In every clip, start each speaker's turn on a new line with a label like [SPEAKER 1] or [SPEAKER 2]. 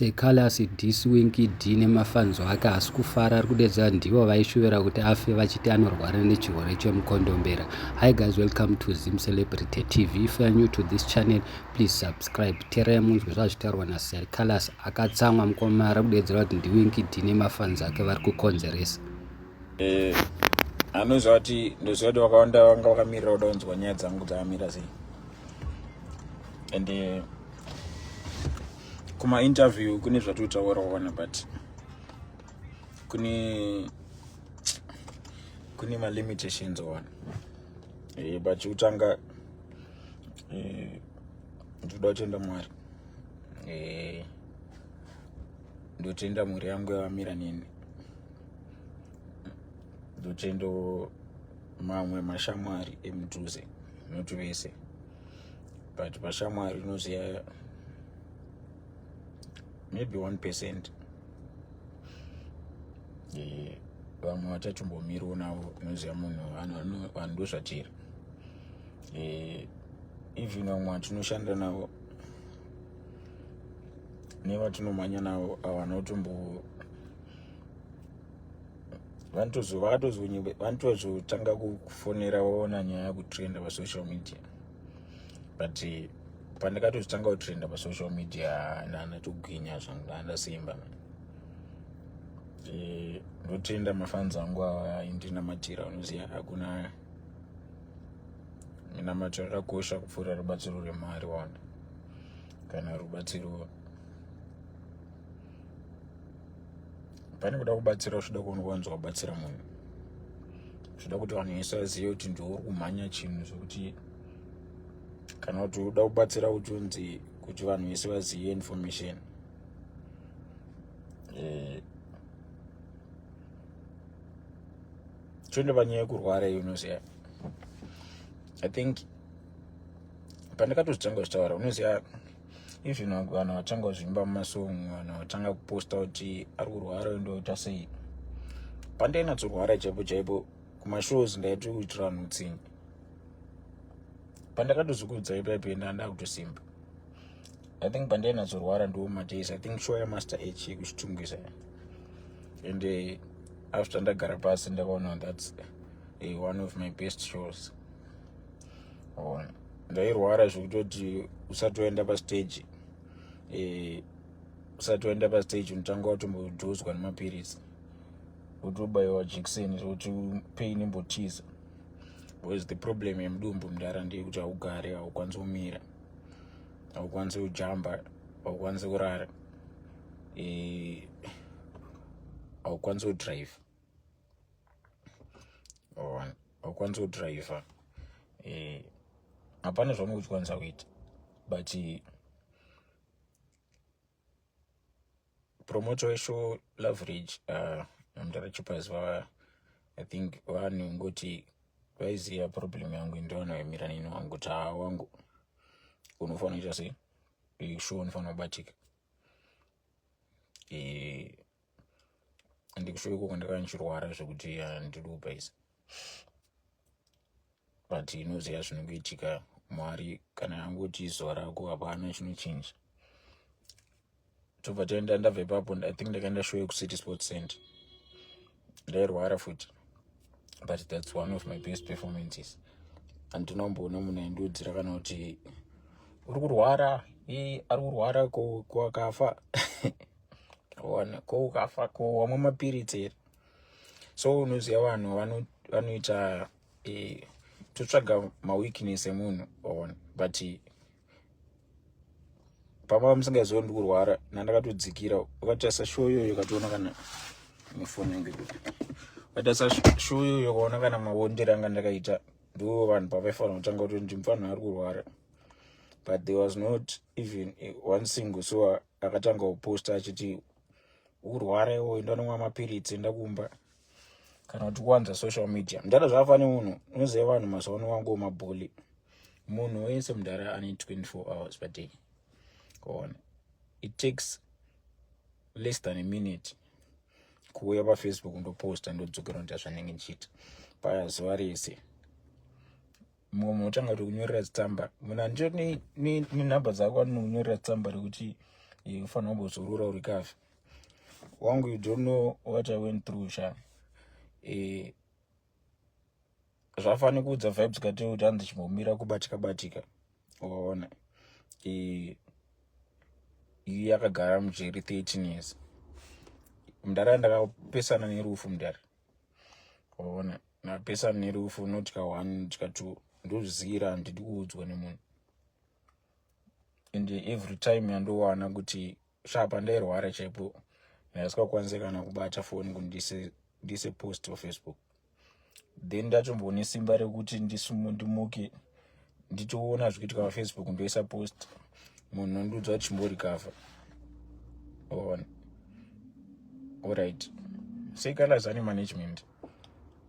[SPEAKER 1] Sir Carlos Diss Winky D nemafanzo ake haasi kufara ari kudedzera ndivo vaishuvira kuti afe vachiti anorwara nechirwere chemukondombera. Hi guys, welcome to Zim Celebrity TV. If you are new to this channel, please subscribe. Teererai munzwe zvazvitaurwa naSir Carlos akatsamwa mukoma ari kudedzera kuti ndiWinky D nemafanzo ake vari kukonzeresa.
[SPEAKER 2] Eh, anoziva kuti ndoziva kuti vakawanda vanga vakamirira kuda kunzwa nyaya dzangu dzakamira sei and eh, kumainterview kune zvatotaura waona but kune kune malimitations waona eh, but chekutanga eh, ndinoda kutenda mwari eh, ndotenda mhuri yangu yavamira neni ndotendo mamwe mashamwari emudhuze not vese but pashamwari unoziva maybe 1% eh, vamwe vachatombomiriwo navo unoziva munhu vanhu ndozvatiri eh, even vamwe vatinoshanda navo nevatinomhanya navo havana kutombo vanotozotanga kufonera vaona nyaya yekutrenda pasocial media but eh, pandakatozotanga kutrenda pasocial media ndanatogwinya zvangu ndandasimba eh, ndotenda mafans angu ava indinamatira unoziva hakuna minamato yakakosha kupfuura rubatsiro rwemari waona kana rubatsiro pane kuda kubatsira uchida kuona kuwanza wabatsira munhu uchida kuti vanhu vese vazive kuti ndiwe uri kumhanya chinhu zvekuti kana kuti uda kubatsira kuti unzi kuti vanhu vese vazive information eh, toenda panyaya yekurwara iyo unoziva i think pandakatozvitanga kuzvitaura unoziva even vanhu vatanga kuzvimba mumasong vanhu vatanga kuposta kuti ari kurwara ndoita sei pandainatsorwara chaipo chaipo kumashows ndaiti kuitira vanhu utsinye pandakatozvikudza ipaipo enda ndakutosimba i think pandainatsorwara ndiwo madays i think show yamaster h yekuchitungisa and eh, after ndagara pasi ndakaona thats eh, one of my best shows Ona. Ndairwara zvekutoti usati waenda pastage eh, usati waenda pastage unotanga watombodhozwa nemapiritsi wotobaiwa jekiseni zvekuti pain imbotiza because the problem yemudumbu mudara ndeyekuti haugare haukwanisi kumira haukwanisi kujamba haukwanisi kurara eh, haukwanisi kudrive haukwanisi kudriver eh, hapana zvaunenge uchikwanisa kuita but eh, promoter weshow leverage uh, mudara chipas va i think vanhu ngoti vaiziva problem yangu ndivanhu vaimira neni wangu kuti haa wangu unofanira kuita sei show unofanira kubatika eh, andikushuwa ikoko ndakanga ndichirwara zvekuti handidi kupaisa but inoziva zvinongoitika mwari kana angoti zuva rako hapana chinochinja tobva taenda ndabva ipapo i think ndakaenda show yekucity sports center ndairwara futi but that's one of my best performances handina kumboona munhu aindiudzira kana kuti uri kurwara i ari kurwara ko kwakafa ona ko ukafa ko wamwa mapiritsi here so unoziva vanhu vanoita eh, totsvaga maweakness emunhu ona but pama musingaziva ndi kurwara nandakatodzikira ukatarisa show iyoyo ukatoona kana nefoni yangu ukatarisa show iyoyo ukaona kana maondero anga ndakaita ndo vanhu pavaifanira kutanga kuti ndimfanhu ari kurwara but there was not even one single so akatanga kuposta achiti ukurwara iwo enda nomwa mapiritsi enda kumba kana kuti kuwanza social media mudhara zvaafa nemunhu unoziva vanhu mazuva ano wangu mabholi munhu wese mudhara ane 24 hours per day kuona it takes less than a minute kuuya pafacebook ndoposta ndodzokera noita zvanenge ndichiita paya zuva rese mumwe munhu otanga kuti kunyorera tsamba munhu andicho nenhamba dzako anokunyorera tsamba rekuti Ufanira kumbozorora urikafe wangu. You don't know what I went through sha. Zvafanira kuudza Vybz Kartel kuti hanzi chimbomira kubatika batika, waona. Iye yakagara mujeri 13 years mudhara. Ndakapesana nerufu mudhara, waona. Ndakapesana nerufu, notya one, notya two, ndozvizira, handidi kuudzwa nemunhu. And every time yandowana kuti shapa ndairwara chaipo, ndasingakwanise kana kubata foni kuti ndise post paFacebook. Then ndatombone simba rekuti ndimuke nditoona zvikuitika paFacebook, ndoisa post, munhu nondiudza kuti chimborikavha on. Alright, Seh Calaz ane management.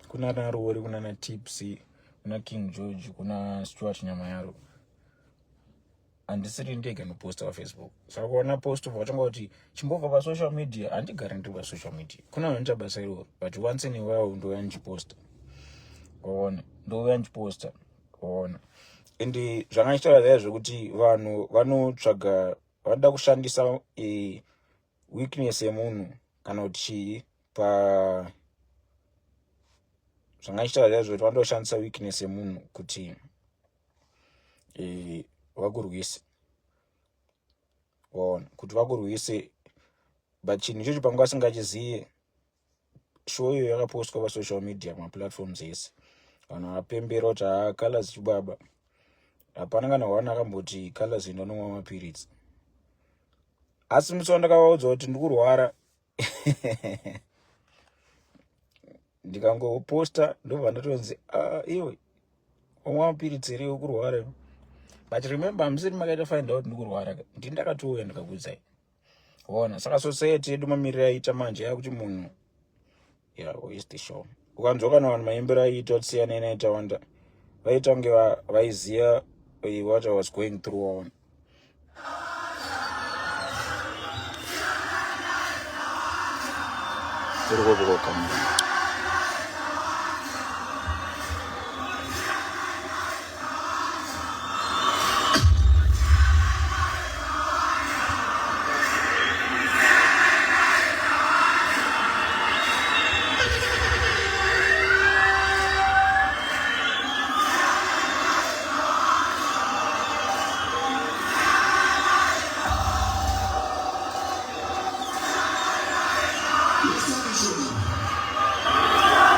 [SPEAKER 2] Kuna naRori, kuna naTipsy, kuna King George, kuna Stuart Nyamayaro. Handisiri ndega noposta paFacebook, saka kuona post ubva watanga kuti chimbobva pasocial media. Handigari ndiri pasocial media, kuna vanoita basa iroro, but once in a while ndouya ndichiposta, waona, ndouya ndichiposta, waona. And zvanga ndichitaura zvaya zvekuti vanhu vanotsvaga, vanoda kushandisa weakness yemunhu kana kuti chii pa zvanga ndichitaura zvaya zvekuti vanoda kushandisa weakness yemunhu kuti vakurwise, waona, kuti vakurwise. But chinhu ichocho panguva asingachiziye, show iyo yakapostwa pasocial media, maplatforms ese, vanhu vapembera kuti haa, Calaz chibaba. Hapana kana one akamboti Calaz enda nomwa mapiritsi. Asi musi wandakavaudza kuti ndikurwara, ndikangoposta, ndobva ndatonzi, ah, iwe omwa mapiritsi here ukurwara? But remember, hamusiri makaita find out ndikurwara, ndini ndakatouya ndikakuudzai, ona. Saka society yedu mamiriro aita manje yakuti munhu, yeah, is the show. Ukanzwa kana vanhu maimbiro aiita kuti siyanai naitawanda, vaita kunge vaiziva what I was going through, waona. Tiri kuvuka.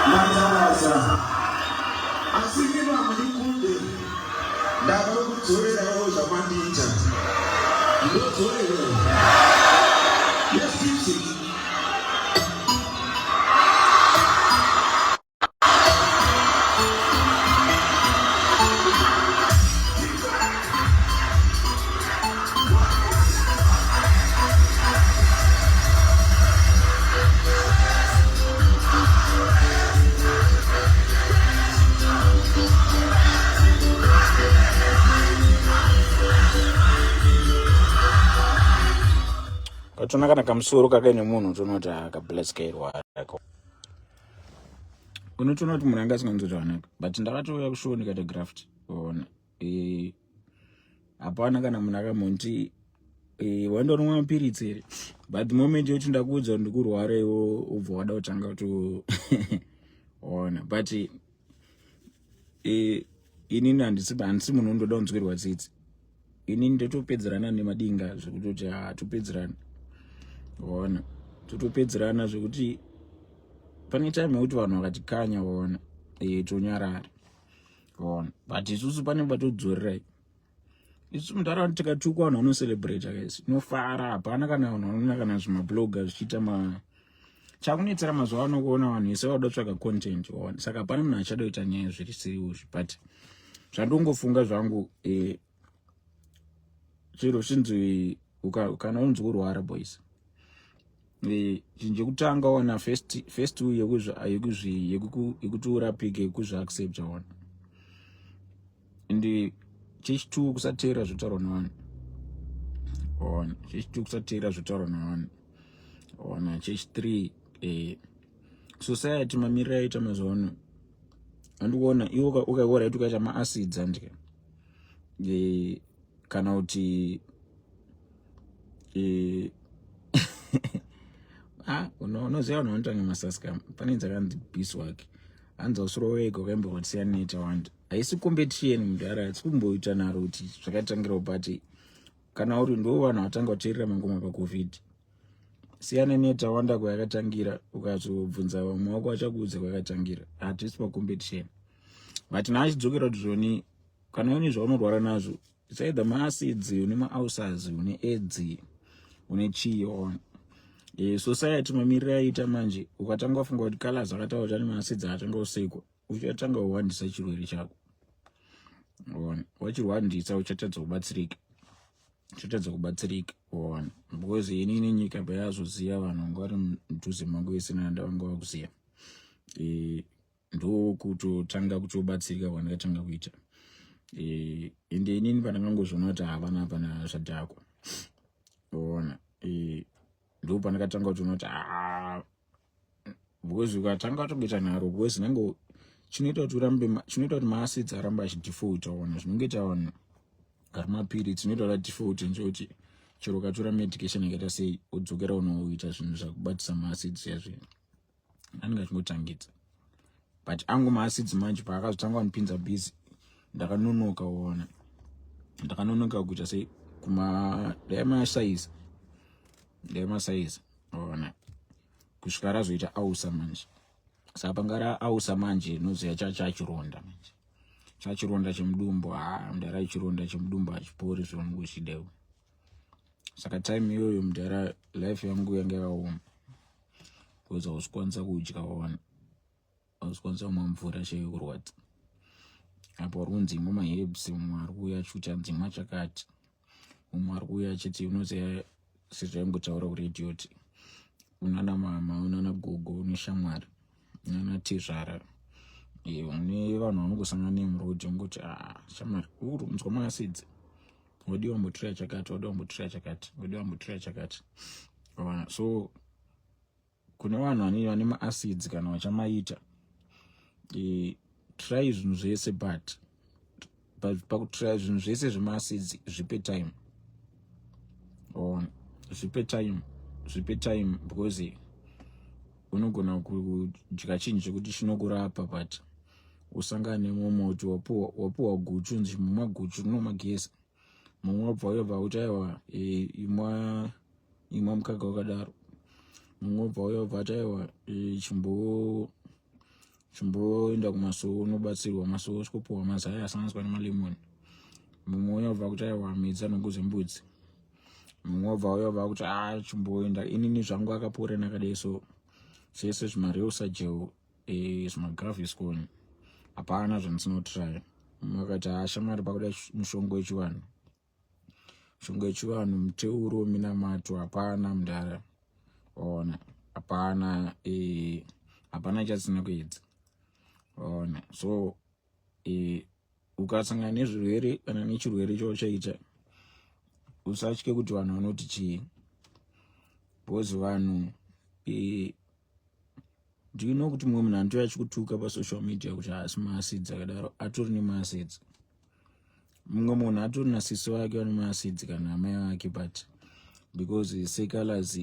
[SPEAKER 3] Matabasa asi ndima mundikunde, ndava kudzorerawo zvamandiita, ndodzorera. Yes, music.
[SPEAKER 2] Katoona kana kamusoro kakaine munhu, utoona kuti akabless kairwara. Unotoona kuti munhu anga asinganzwi zvakanaka, but ndakatouya kushow ndikaita graft, ona. Hapana kana munhu akamonti waenda unomwa mapiritsi here. But the moment yekuti ndakuudza kuti ndikurwara, iwo ubva wada kutanga kuto ona. But inini handisi munhu undoda kunzwirwa tsitsi. Inini ndotopedzerana nemadinga zvekutoti hatopedzerana, waona, totopedzerana zvekuti pane time yekuti vanhu vakati kanya, waona, tonyarara, waona. But isusu pane patodzorerai isu muntaraunda, tikatukwa vanhu vanocelebrata guys, tinofara. Hapana kana vanhu vanoona kana zvimabloga zvichiita ma chakunetsera mazuva ano kuona vanhu vese vauda kutsvaga content, waona. Saka hapana munhu achada kuita nyaya zviri serious. But zvandongofunga zvangu, chiro chinzi kana unzi kurwara boys, chinhu chekutanga, wana, first yekuti urapike kuzviaccepta, wana. And chechitu, kusateera zvotaurwa nevanhu, ona. Chechitu, kusateera zvotaurwa nevanhu, ona. Chechi3, society mamiriro aita mazuva ano, andikuona iwe ukaorit ukaita maacids, andika, kana kuti E, ah, unoziva vanhu vanotanga masaskam pane dzakanzi biswak hanzi usiro wega wakaimba kuti siyanei tawanda. Haisi competition mudhara, hatisi kumboita naro kuti zvakatangirawo, but kana uri ndo vanhu vatanga kuteerera mangoma paCovid. Siyana netawanda kwayakatangira, ukazobvunza vamwe wako vachakuudza kwayakatangira. Hatisi pacompetition, but naachidzokera kuti zvoni kana une zvaunorwara nazvo, it's either maacids, une maulcers, une AIDS, une chii on society mamiriro aita manje. Ukatanga wafunga kuti Calaz akataura kuti ane maacids, akatanga kusekwa, uchatanga kuwandisa chirwere chako. Ona, wachirwandisa, uchatadza kubatsirika, uchatadza kubatsirika. Ona, because inini nyika payazoziva, vanhu vanga vari mudhuze mangu vese nanda vanga vakuziva, ndokutotanga kutobatsirika kwandakatanga kuita. Ende inini pandakangozviona kuti havana hapana zvadhakwa, ona, ndo pandakatanga kutoona kuti ah, because ukatanga watongoita nharo, because nango chinoita kuti urambe, chinoita kuti maacids arambe achidefaulta, ona, zvinongoita vanhu gari mapiritsi, chinoita kuti adefault ndechekuti chero ukatora medication yakaita sei, wodzokera unoita zvinhu zvakubatisa maacids yazve anenge achingotangidza. But angu maacids manje paakazotanga kundipinza busy, ndakanonoka. Ona, ndakanonoka kuita sei kuma dai masaiza, ona, kusvika razoita ausa manje. Saka panga raausa manje, noziva chachironda manje, chachironda chemudumbu. Ha, mudhara, chironda chemudumbu hachipori zvaunenge uchidewo. Saka time iyoyo mudhara, life yangu yanga yakaoma because hausikwanisa kudya, waona, hausikwanisa kumwa mvura chaiyo, kurwadza. Apo uri kunzi imwa maherbs, mumwe ari kuuya achiuti hanzi imwa chakati, mumwe ari kuuya achiti, unoziva sezvaingotaura kuredhiyo kuti unana mama, unana gogo, une shamwari, unana tezvara, une vanhu vanongosangana nemuroad, ungoti, "Ah, shamwari, uri kunzwa maacids, wadiwa mbotiraya chakati, wadiwa mbotiraya chakati, wadiwa mbotiraya chakati." So kune vanhu vane maacids kana vachamaita, try zvinhu zvese, but pakutry zvinhu zvese zvemaacids, zvipe time. Ona, zvipe time, zvipe time, because unogona kudya chinhu chekuti chinokurapa, but usangane nemumwe kuti wapuwa guchu, nzi mumwa guchu rinomageza. Mumwe wabva uyobva kuti aiwa, imwa, imwa mukaka wakadaro. Mumwe wobva uyobva ati aiwa, chimboenda kumasowo unobatsirwa masowo, usikopuwa mazai asanganiswa nemalemoni. Mumwe uyobva kuti aiwa, midza nungu dzembudzi. Mumwe wobva uyobva kuti a, chimboenda inini zvangu akapora nakadai. So zvese zvimaReusagel, zvimaGaviscon, hapana zvandisinotraya. Mumwe akati, "Ha, shamwari, pakuda mushongo wechivanhu, mushongo wechivanhu, muteuro, minamato." Hapana mudhara, ona, hapana, hapana chatisina kuedza, ona. So ukasangana nezvirwere kana nechirwere chauchaita, usatye kuti vanhu vanoti chii, because vanhu, do you know kuti mumwe munhu anotouya achikutuka pasocial media kuti haasi maacids akadaro, atori nemaacids? Mumwe munhu atori nasisi vake vane maacids kana amai vake, but because Seh Calaz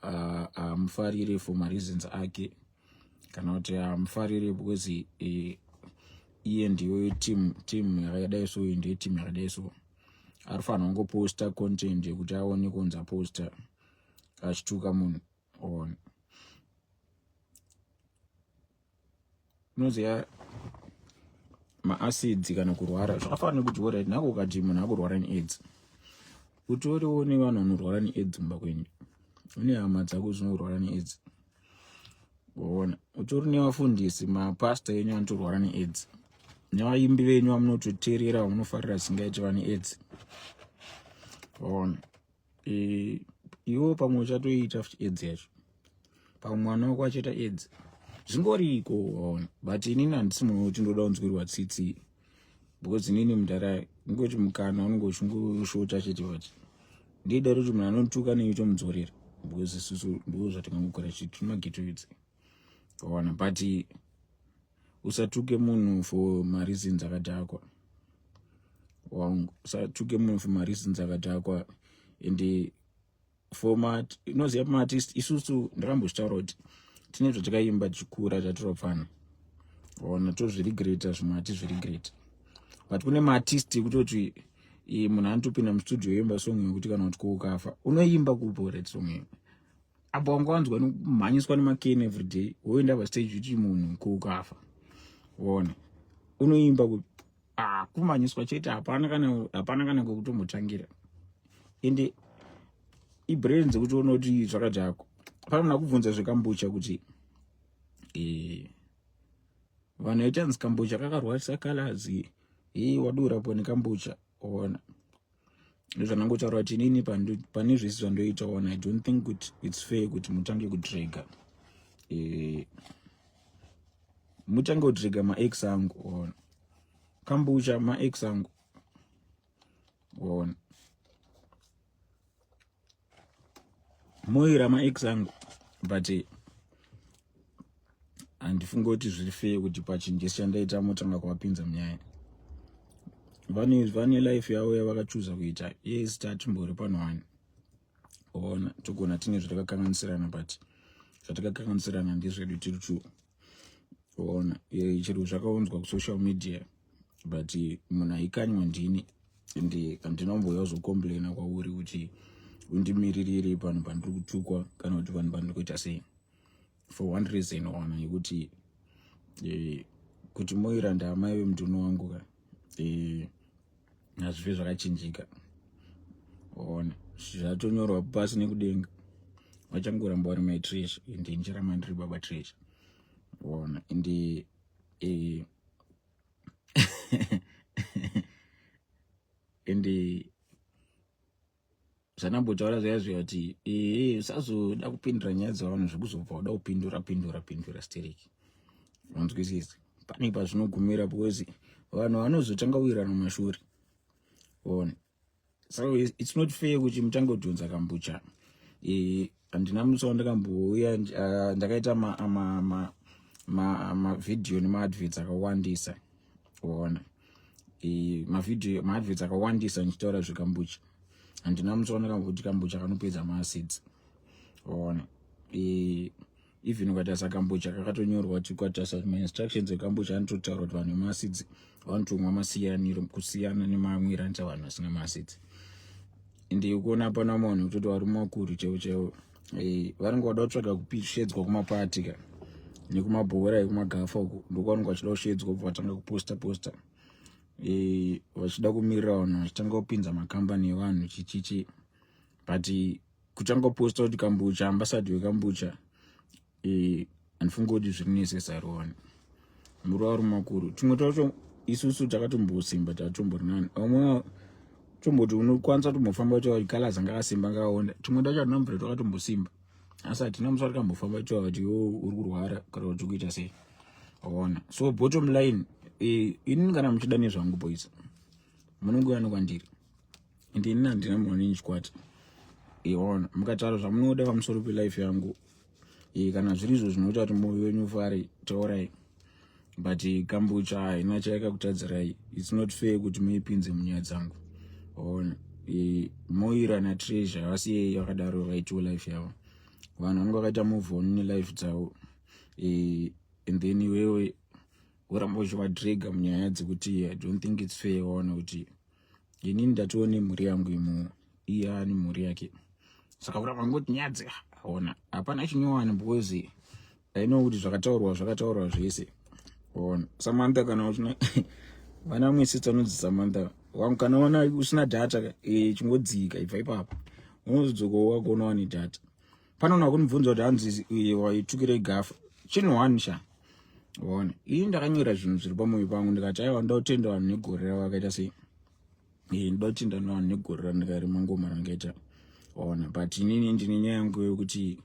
[SPEAKER 2] hamufarire for mareasons ake, kana kuti hamufarire because iye ndiyo team yakadai, so iyi ndiyo team yakadai, so arifanira kungoposta content yekuti aone kunzi aposta achituka munhu. On unoziva maacids kana kurwara zvakafanana nekuti, alright, nako ukati munhu akurwara neAIDS, utoriwo nevanhu vanorwara neAIDS mumba kwenyu, une hama dzako dzinorwara neAIDS, waona, utori nevafundisi, mapasta enyu anotorwara neAIDS, nevaimbi venyu vamunototeerera, vamunofarira zvisingaiti, vane AIDS, waona. Iwo pamwe uchatoita futi AIDS yacho, pamwe mwana wako achiita AIDS, zvingoriko, waona. But inini handisi munhu wekuti ndoda kunzwirwa tsitsi, because inini mudhara ingoti mukana unenge uchingoshota chete, but ndida kuti munhu anotuka neitomudzorera, because isusu ndo zvatingangogara chiti tiri maghetto youths, waona. But usatuke munhu for mareasons akadhakwa, wangu, usatuke munhu for mareasons akadhakwa. Ende Format inoziva pamaartist isusu ndakambozvitaura kuti tine zvatakaimba tichikura tatiropfana ona tozviregreta, zvimwe hatizviregreta, but kune maartist ekutoti munhu anotopinda mustudio yoimba song yekuti kana kuti kuukafa unoimba kupo red song iyo apo wanga wanzwa nekumhanyiswa nemakeni everyday, woenda pastage uti munhu kuukafa ona unoimba kupi? Ah, kumhanyiswa chete, hapana kana, hapana kana kwekutombotangira. Ende ibrain dzekuti uona kuti zvakadhakwa. Pane kubvunza zvekambucha kuti vanhu vaichanzi kambucha kakarwarisa kalazi, ii wadurapo nekambucha. Ona, ndozvandangotaura kuti inini pane zvese zvandoita, ona, I don't think kuti it's fair kuti mutange kudrega mutange kudrega maex angu. Ona, kambucha maex angu. Ona, moira maex angu, but handifungi kuti zviri fair kuti pachinhu chese chandaita motanga kuvapinza munyaya. Vane life yavo yavakachuza kuita. Yes, tatimbori pano one, ona, togona tine zvatakakanganisirana, but zvatakakanganisirana ndezvedu tiri two. Ona, chero zvakaunzwa kusocial media, but munhu aikanywa ndini, and handinomboya kuzocomplaina kwauri kuti undimiririre panhu pandiri kutukwa kana kuti vanhu pandiri kuita sei, for one reason, ona, yekuti kuti Moira ndaamai vemudhuno wangu ka, hazvife zvakachinjika. Ona, zvatonyorwa pasi nekudenga, vachangoramba vari my Treasure, ende ndicharamba ndiri baba Treasure. Ona, ende ende zvandambotaura zviya zviya kuti ee usazoda kupindura nyaya dzevanhu zvekuzobva uda kupindura pindura pindura stereki. Wanzwisisa pane pazvinogumira, because vanhu vanozotanga kuwirana mumashure. Ona, so it's not fair kuti mutange kudhonza kambucha. Handina musi wandakambouya ndakaita mavhidhiyo nemaadverts akawandisa. Ona, mavhidhiyo, maadverts akawandisa ndichitaura zvekambucha. Handina musi wandakamboti kambucha kanopedza maacids. Ona, even ukatarisa kambucha kakatonyorwa kuti, ukatarisa mainstructions ekambucha anototaura kuti vanhu vemaacids vanotomwa masiyaniro kusiyana nemamwiro anoita vanhu vasina maacids. Ende ukuona pana munhu kutoti varume vakuru chaivo chaivo vanenge vada kutsvaga kushedzwa kumapati ka nekumabhora ekumagafa uku, ndokwanenge vachida kushedzwa, kubva vatanga kuposta posta vachida kumirira vanhu, vachitanga kupinza makambani evanhu chichichi. But kutanga kuposta kuti kambucha, ambassador wekambucha, handifungi kuti zviri necessary. One muri varume makuru, tumwe twacho isusu takatombosimba, tatombori nani. Vamwe tomboti unokwanisa tombofamba kuti kalazi anga akasimba, ngakaonda. Tumwe twacho hatina mvura, twakatombosimba, asi hatina musi watikambofamba tiwa kuti iwo uri kurwara kana kuti kuita sei. Ona, so bottom line, inini kana muchida nezvangu, boys, munongouya nekwandiri, ende inini handina munhu aneni chikwata. Iona, mukataura zvamunoda pamusoro pelife yangu, kana zviri izvo zvinoita kuti mwoyo wenyu ufare, taurai, but kambucha haina chaikakutadzirai. It's not fair kuti muipinze munyaya dzangu. Ona, Moira naTreasure vasiyei vakadaro, vaitiwo life yavo. Vanhu vanenge vakaita move on nelife dzavo, and then iwewe woramba uchivadrega munyaya dzekuti I don't think it's fair. Waona kuti inini ndatiwo nemhuri yangu imo, iye ane mhuri yake, saka kuramba ngoti nyaya dze, ona, hapana chinyowani, because I know kuti zvakataurwa zvakataurwa zvese. Ona, Samantha, kana uchina vana mwesitsa unonzi Samantha wangu, kana wana usina data, chingodzika, ibva ipapo, unozodzoka wako wane data. Panoona kunibvunza kuti hanzi waitukirei gafa chinhu one sha. Ona, ini ndakanyora zvinhu zviri pamwoyo pangu, ndikati aiwa, ndoda kutenda vanhu negore ravakaita sei, ndoda kutenda vanhu negore randikarima ngoma rangaita. Ona, but inini ndine nyaya yangu yekuti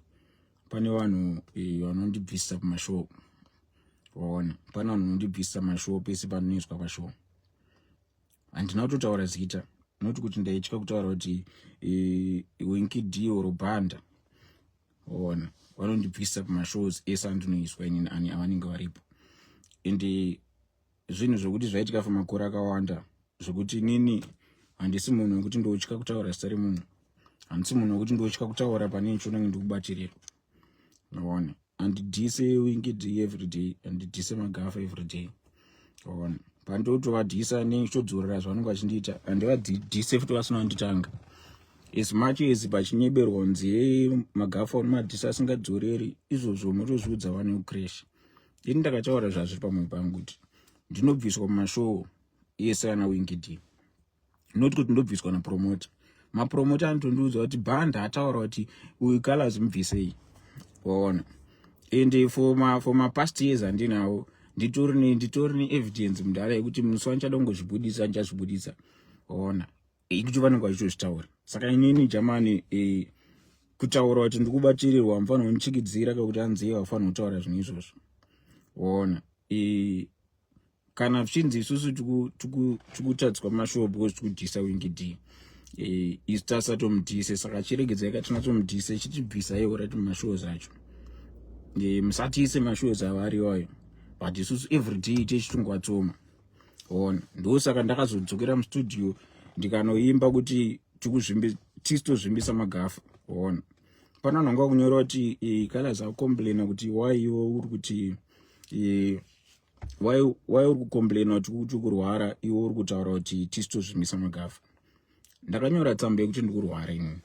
[SPEAKER 2] pane vanhu vanondibvisa kumashow. Waona, pane vanhu vanondibvisa mashow pese panoiswa pashow. Handina kutotaura zita, noti kuti ndaitya kutaura kuti Winky D or Banda. Ona, vanondibvisa pamashows ese andinoiswa inini ani avanenge varipo, ende zvinhu zvokuti zvaitika for makore akawanda, zvokuti inini handisi munhu wekuti ndotya kutaura zita remunhu. Handisi munhu wekuti ndotya kutaura pane icho unenge ndikubatirira. Waona, handidhise Winky D everyday, handidhise Magafa everyday. Waona, pandotovadhisa nechitodzorera zvavanenge vachindiita. Handivadhise futi vasina kunditanga. As much as pachinyeberwa kunzi, "Hey, Magafa unomadhisa asingadzoreri," izvozvo munotozviudza vane kucrash. Ini ndakataura zvazviri pamwe pangu kuti ndinobviswa mumashow ese ana Winky D, not kuti ndobviswa napromoter. Mapromoter anotondiudza kuti Bhanda ataura kuti uyu Colors mubvisei. Waona, and for mapast years handinawo, nditori neevidence mudhara yekuti musi wandichada kungozvibudisa ndichazvibudisa. Waona, ikuti vanenge vachitozvitaura. Saka inini jamani, kutaura kuti ndikubatirirwa, mufanira kundichikidzira kakuti anziye vafanira kutaura zvinhu izvozvo. Waona, kana zvichinzi isusu tikutadzwa mashow because tikudhisa Winky D, isu tasatomudhise, saka chiregedzai katinatomudhise, chichibvisa iwo rati mumashows acho. Musatiise mashows avo ariwayo, but isusu everyday tichitongovatsoma. Ona, ndosaka ndakazodzokera mustudio ndikanoimba kuti tisitozvimbisa Magafa. Ona, pana vanhu vanga kunyora kuti Colors akucomplaina kuti why iwo uri kuti why uri kucomplaina kuti kurwara, iwe uri kutaura kuti tisitozvimbisa Magafa. Ndakanyora tsamba yekuti ndikurwara inini,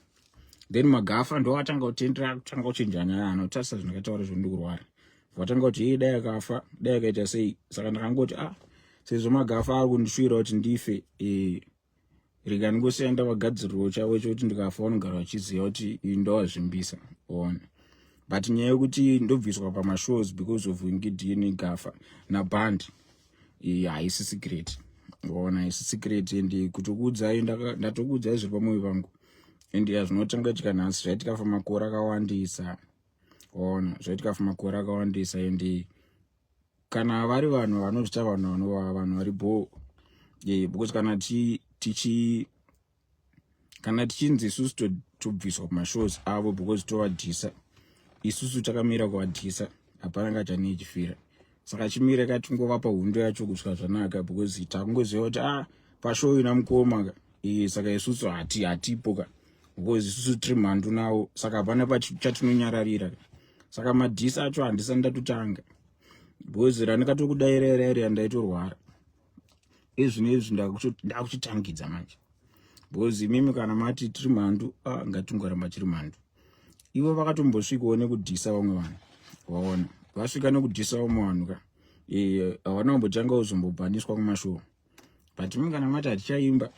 [SPEAKER 2] then Magafa ndo atanga kutendera, kutanga kuchinja nyaya. Anotarisa zvindakataura zvo ndikurwara, vatanga kuti, "Ei, dai akafa, dai akaita sei." Saka ndakangoti, "Ah, sezvo Magafa ari kundishuvira kuti ndife, rega ndingosiya ndavagadziriro chavo chokuti ndikafa vanogara vachiziva kuti iyi ndowazvimbisa." Ona, but nyaya yekuti ndobviswa pamashows because of Winky D negafa naband haisi secret. Ona, haisi secret, and kutokuudzai ndatokuudzai zviri pamwoyo pangu, and hazvinotanga itika nhasi, zvaitika for makore akawandisa. Ona, zvaitika for makore akawandisa, and kana vari vanhu vanozvita vanhu vanova vanhu vari bo, because kana tichi kana tichinzi isusu tobviswa kumashows avo because tovadhisa, isusu takamira kuvadhisa, hapana ngachani ichifira. Saka chimire katingovapa hondo yacho kusvika zvanaka, because takungoziva kuti, ah, pashow ina mukoma ka, saka isusu hatipo ka, because isusu tiri mhandu nawo, saka hapana chatinonyararira. Saka madhisa acho handisati ndatotanga, because randikatokudaireraira ndaitorwara. Izvino izvi ndakuchitangidza manje, because imimi kana mati tiri mhandu, ah, ngatingoramba tiri mhandu. Ivo vakatombosvikawo nekudhisa vamwe vanhu. Waona, vasvika nekudhisa vamwe vanhu ka, havana kumbotanga kuzombobhaniswa kumashow. But imi kana mati hatichaimba,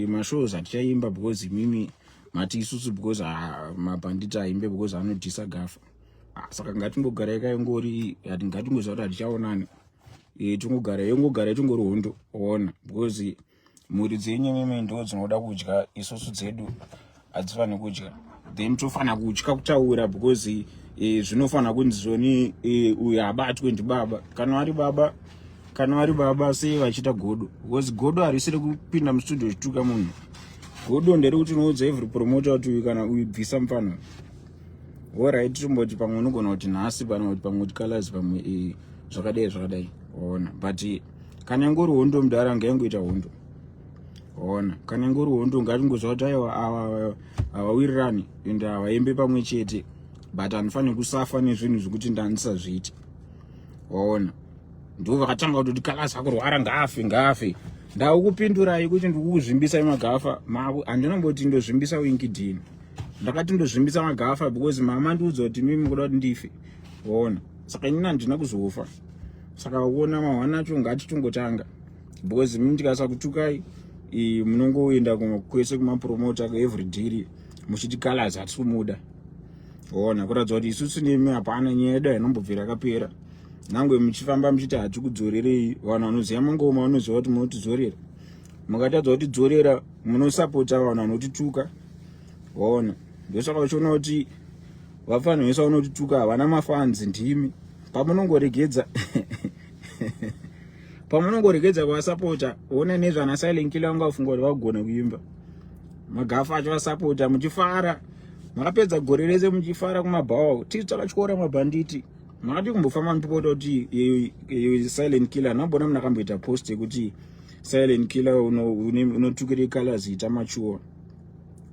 [SPEAKER 2] mashows hatichaimba because imimi mati isusu, because mabhanditi aimbe because anodhisa Gafa. Ah, saka ngatingogarai kaingori, ngatingoziva kuti hatichaonani, tongogara yongogara itongori hondo. Ona, because mhuri dzenyu imimi ndo dzinoda kudya, isusu dzedu hadzifaniri kudya, then tofanira kutya kutaura because zvinofanira kunzi zvoni uyu abatwe ndibaba. Kana vari baba, kana vari baba, sei vachiita godo? Because godo harisiri kupinda mustudio uchituka munhu. Godo nderekuti unoudza every promoter kuti uyu kana uyu bvisa mufana. Alright, tomboti pamwe unogona kuti nhasi pana kuti pamwe kuti Colors pamwe zvakadai zvakadai. Ona, but kana ingori hondo mudhara, ngaingoita hondo. Ona, kana ingori hondo, ngatingoziva kuti aiwa, ava havawirirani and havaimbe pamwe chete, but handifaniri kusafa nezvinhu zvekuti ndandisazviiti. Waona, ndo vakatanga kutoti Colors akurwara, ngaafe, ngaafe. Ndaukupindurai kuti ndikukuzvimbisai Magafa mavo. Handinomboti ndozvimbisa Winky D, ndakati ndozvimbisa Magafa because mama ndiudza kuti mimi kuda kuti ndife. Waona, saka inini handina kuzofa. Saka uona, mahwana acho ngatitongotanga, because mimi ndikasakutukai, munongoenda kwese kumapromota every day muchiti Colors hatisi kumuda. Ona, kuratidza kuti isusu nemi hapana nyaya yedu hainombobvira yakapera. Nangwe muchifamba muchiti hatikudzorerei, vanhu vanoziva mangoma vanoziva kuti munotidzorera. Mukatadza kutidzorera, munosapota vanhu vanotituka. Waona, ndosaka uchiona kuti vafanhu vese vanotituka havana mafans, ndimi. Pamunongoregedza kuvasapota, ona nezvana Silent Killer vanga vafunga kuti vagona kuimba, Magafa achivasapota muchifara. Makapedza gore rese muchifara kumabhawa, tisi takatyora mabhanditi. Makati kumbofamba muchipota kuti Silent Killer nambona munhu akamboita post yekuti, "Silent Killer unotukire Colors, ita machuwa."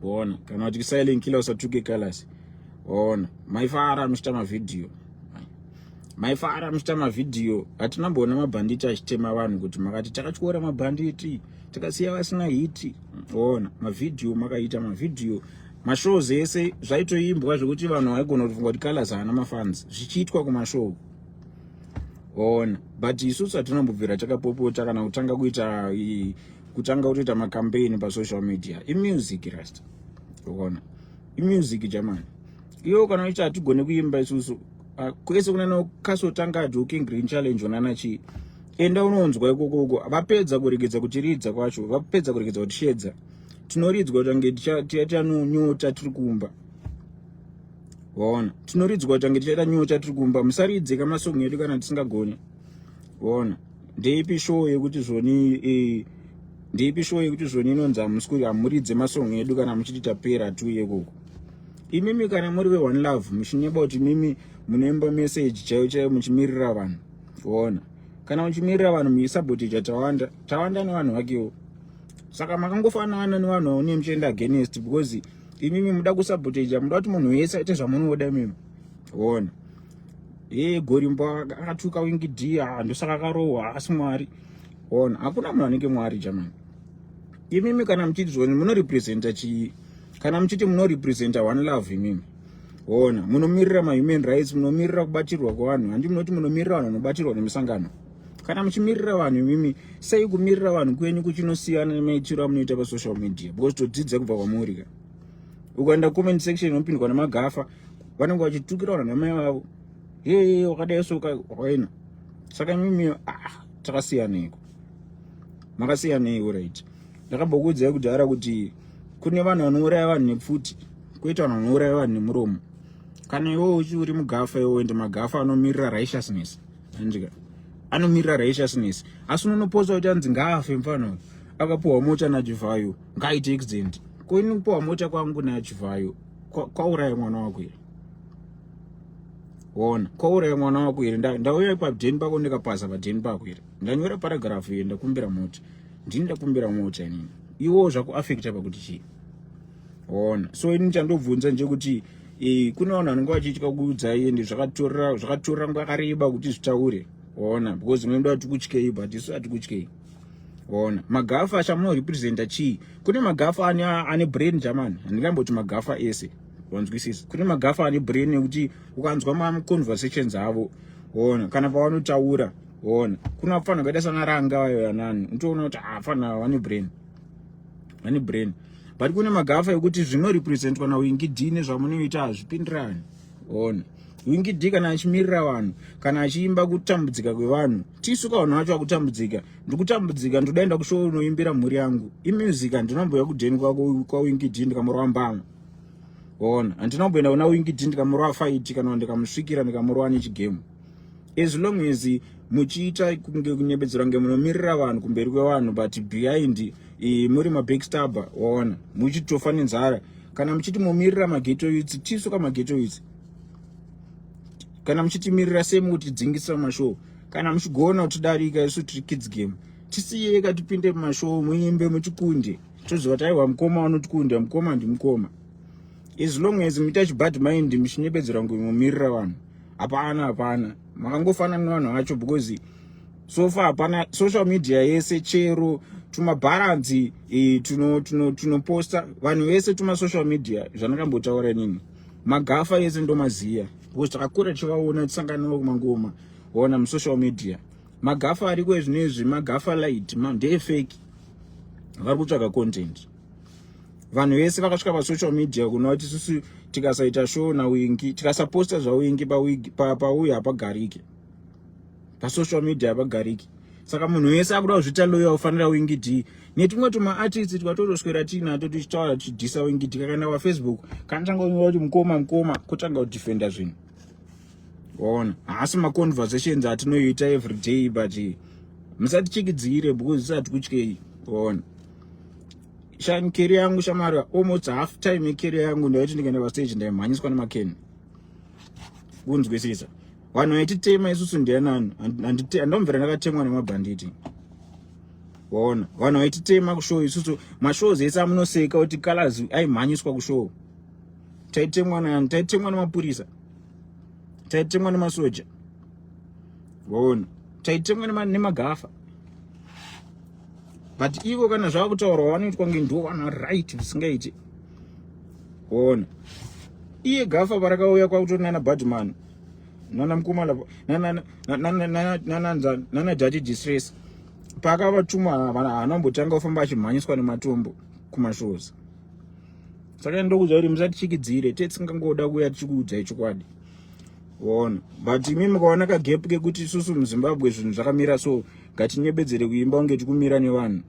[SPEAKER 2] Waona, kana kuti silent killer usatuke Colors. Waona, maifara muchiita mavhidhiyo, maifara muchiita mavhidhiyo. Hatinamboona mabhanditi achitema vanhu kuti makati takatyora mabhanditi, takasiya vasina hiti. Waona, mavhidhiyo makaita mavhidhiyo, mashows ese zvaitoimbwa zvekuti vanhu vaigona kufunga kuti Colors haana mafans, zvichiitwa kumashow. Waona, but isusu hatinambobvira takapopota kana kutanga kuita, kutanga kutoita macampaign pasocial media. Imusic, rasta. Ukaona, imusic jamani. Iwo kana uchi hatigone kuimba isusu. Kwese kuna kasotanga Joking Green Challenge, onana chii, enda unonzwa ikokoko. Vapedza kuregedza kutiridza kwacho, vapedza kuregedza kutishedza, tinoridzwa tange tichaita nyota tiri kumba. Waona, tinoridzwa tange tichaita nyota tiri kumba. Musaridze kamasong edu kana tisingagoni. Waona, ndeipi show yekuti zvoni ndeipi show yekuti zvoni inonzi hamusi hamuridze masong edu kana muchiti tapera tuye ikoko? Imimi kana muri veOne Love, muchinyeba kuti mimi munoimba message chaiyo chaiyo, muchimirira vanhu. Waona, kana muchimirira vanhu, muchisaboteja Tawanda. Tawanda nevanhu vakewo, saka makangofanana nevanhu vaune muchienda against, because imimi muda kusaboteja, muda kuti munhu wese aite zvamunoda imimi. Waona, ye Gorimbo akatuka Winky D, ndosaka akarohwa, asi Mwari. Waona, hakuna munhu anenge Mwari jamani. Imimi kana muchiti zvoni munorepresenta chii? Kana muchiti munorepresenta One Love imimi, ona, munomirira mahuman rights, munomirira kubatirwa kwevanhu, handi munoti munomirira vanhu vanobatirwa nemusangano? Kana muchimirira vanhu imimi, sei kumirira vanhu kwenyu kuchinosiyana nemaitiro amunoita pasocial media? Because todzidza kubva kwamuri ka. Ukaenda comment section, unopindwa nemagafa vanenge vachitukira vanhu namai vavo, ye wakadai so wakaina. Saka imimi, ah, takasiyaneiko? Makasiyaneiko? Right, ndakambokuudzai kudhara kuti kune vanhu vanouraya vanhu nepfuti, kwoita vanhu vanouraya vanhu nemuromo. Kana iwewe uchi uri mugafa iwewe, ende magafa anomirira righteousness, andika anomirira righteousness, asi unonoposta kuti anzi ngaafe mufana akapuhwa mota naChivhayo, ngaaite accident. Ko ini kupuhwa mota kwangu naChivhayo kwauraya mwana wako here? Ona, kwauraya mwana wako here? Ndauya padheni pako ndikapasa padheni pako here? Ndanyora paragraph iyo, ndakumbira mota, ndini ndakumbira mota inini, iwo zvakuafecta pakuti chii? Ona, so ini chandobvunza ndechekuti kune vanhu vanenge vachitya kuudzai, ende zvakatorera nguva yakareba kuti zvitaure. Ona, because munoda kuti kutyei, but isu hatikutyei. Ona, magafa chamunorepresenta chii? Kune magafa ane brain jamani, handingamboti magafa ese, wanzwisisa? Kune magafa ane brain yekuti ukanzwa maconversations avo, ona, kana pavanotaura, ona, kuna vafana vakaita sana Ranga vayo yanani, unotoona kuti afana vane brain, vane brain. But kune magafa ekuti zvinorepresentwa naWinky D nezvamunoita hazvipindirani. Ona, Winky D kana achimirira vanhu, kana achiimba kutambudzika kwevanhu, tisu ka vanhu vacho vakutambudzika. Ndikutambudzika, ndodaenda kushow unoimbira mhuri yangu imusic. Handinomboya kudheni kwaWinky D ndikamurova mbama. Ona, handinomboenda kuna Winky D ndikamurova fight, kana ndikamusvikira ndikamurova nechigame. As long as muchiita kunge kunyebedzera kunge munomirira vanhu kumberi kwevanhu, but behind muri mabackstabber. Waona, muchitofa nenzara. Kana muchiti mumirira maghetto youths, tisu kamaghetto youths. Kana muchitimirira, semu kutidzingisa mumashow, kana muchigona kutidarika, isu tiri kids game, tisiyeka tipinde mumashow, muimbe muchikunde, toziva kuti aiwa, mukoma vanotikunda, mukoma ndimukoma. As long as muita chibad mind, muchinyebedzera kunge mumirira vanhu, hapana, hapana, makangofanana nevanhu vacho, because so far hapana social media yese, chero tumabharanzi tunoposta vanhu vese tumasocial media. Zvandakambotaura inini, magafa ese ndomaziya, because takakura tichivaona, tisangana navo kumangoma. Ona, musocial media magafa ariko ezvinezvi, magafa light ndeyefake, vari kutsvaga content. Vanhu vese vakasvika pasocial media kuna kuti isusu tikasaita show naWinky, tikasaposta zvaWinky pauyu, hapagariki pasocial media, hapagariki. Saka munhu wese akuda kuzviita loyal ufanira Winky D netumwe tumaartists twatotoswera tiinato tichitaura, tichidhisa Winky D. Kakaenda pafacebook, kanotanga kunyora kuti mukoma, mukoma, kotanga kudefenda zvinhu. Waona, haasi maconversations atinoita every day, but musatichikidzire because isati kutyei. Waona, shani career yangu shamari, almost half time yecareer yangu ndaiti ndikaenda pastage ndaimhanyiswa nemakeni. Kunzwisisa, vanhu vaititema isusu ndianani? Handomvera ndakatemwa nemabhanditi. Waona vanhu vaititema kushow isusu mashows ese amunoseka kuti Calaz aimhanyiswa kushow. Taitemwa nani? Taitemwa nemapurisa, taitemwa nemasoja, waona, taitemwa nemagafa. But ivo kana zvava kutaurwa vanoitwa kunge ndo vana right zvisingaiti. Waona, iye gafa parakauya kwakutori nana badman, nana mukoma, nana Jaji Distress, paakavatuma haana kumbotanga kufamba achimhanyiswa nematombo kumashows. Saka ndokuudza kuti musatichikidzire, tetingangoda kuuya tichikuudzai chokwadi, waona. But imi mukaona kagap kekuti isusu muZimbabwe zvinhu zvakamira so, ngatinyebedzere kuimba kunge tikumira nevanhu,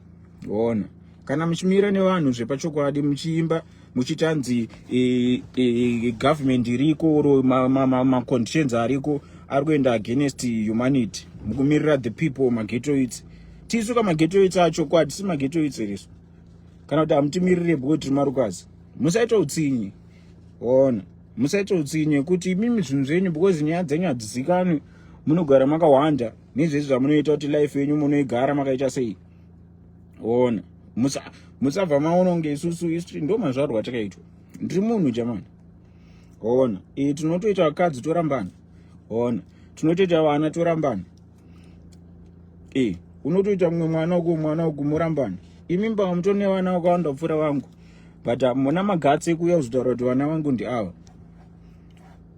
[SPEAKER 2] waona. Kana muchimira nevanhu zvepachokwadi, muchiimba muchitanzi government iriko or maconditions ariko ari kuenda against humanity, mukumirira the people, maghetto youths. Tisu kamaghetto youths acho kwadi si maghetto youths erisu, kana kuti hamutimirire because tiri marukazi. Musaita utsinye, waona, musaita utsinye kuti imimi zvinhu zvenyu, because nyaya dzenyu hadzizikanwi, munogara makawanda nezvezi zvamunoita, kuti life yenyu munoigara makaita sei, ona. Musabva maona kunge isusu history ndo mazvarwa takaitwa. Ndiri munhu jamani, ona. E, tinotoita vakadzi torambana, ona, tinotoita vana torambana. E, unotoita mumwe mwana uku, mwana uku, murambana. Imi mbava mutori nevana vakawanda kupfuura vangu, but muna maguts ekuuya kuzotaura kuti vana vangu ndiava.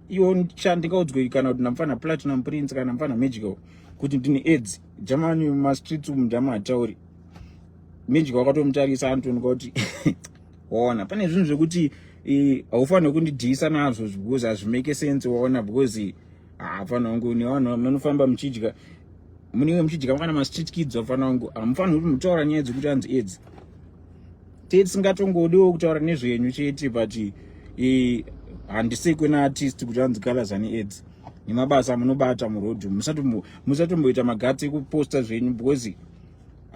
[SPEAKER 2] Iwo chandingaudzwe kana kuti ndamufana Platinum Prince kana mufana Magical kuti ndine AIDS, jamani, mumastreets umu ndama hatauri. Magical wakatomutarisa anotooneka kuti, waona, pane zvinhu zvekuti haufaniri kundidhisa nazvo because hazvimake sense, waona, because hapana wangu nevanhu munofamba muchidya, munenge muchidya kana mastreet kids. Vafana wangu, hamufaniri kuti mutaura nyaya dzekuti anzi AIDS. Tisingatongodiwo kutaura nezvenyu chete, but handisekwe naartist kuti anzi Calaz ane AIDS nemabasa amunobata murodhi. Musatomboita maguts ekuposta zvenyu because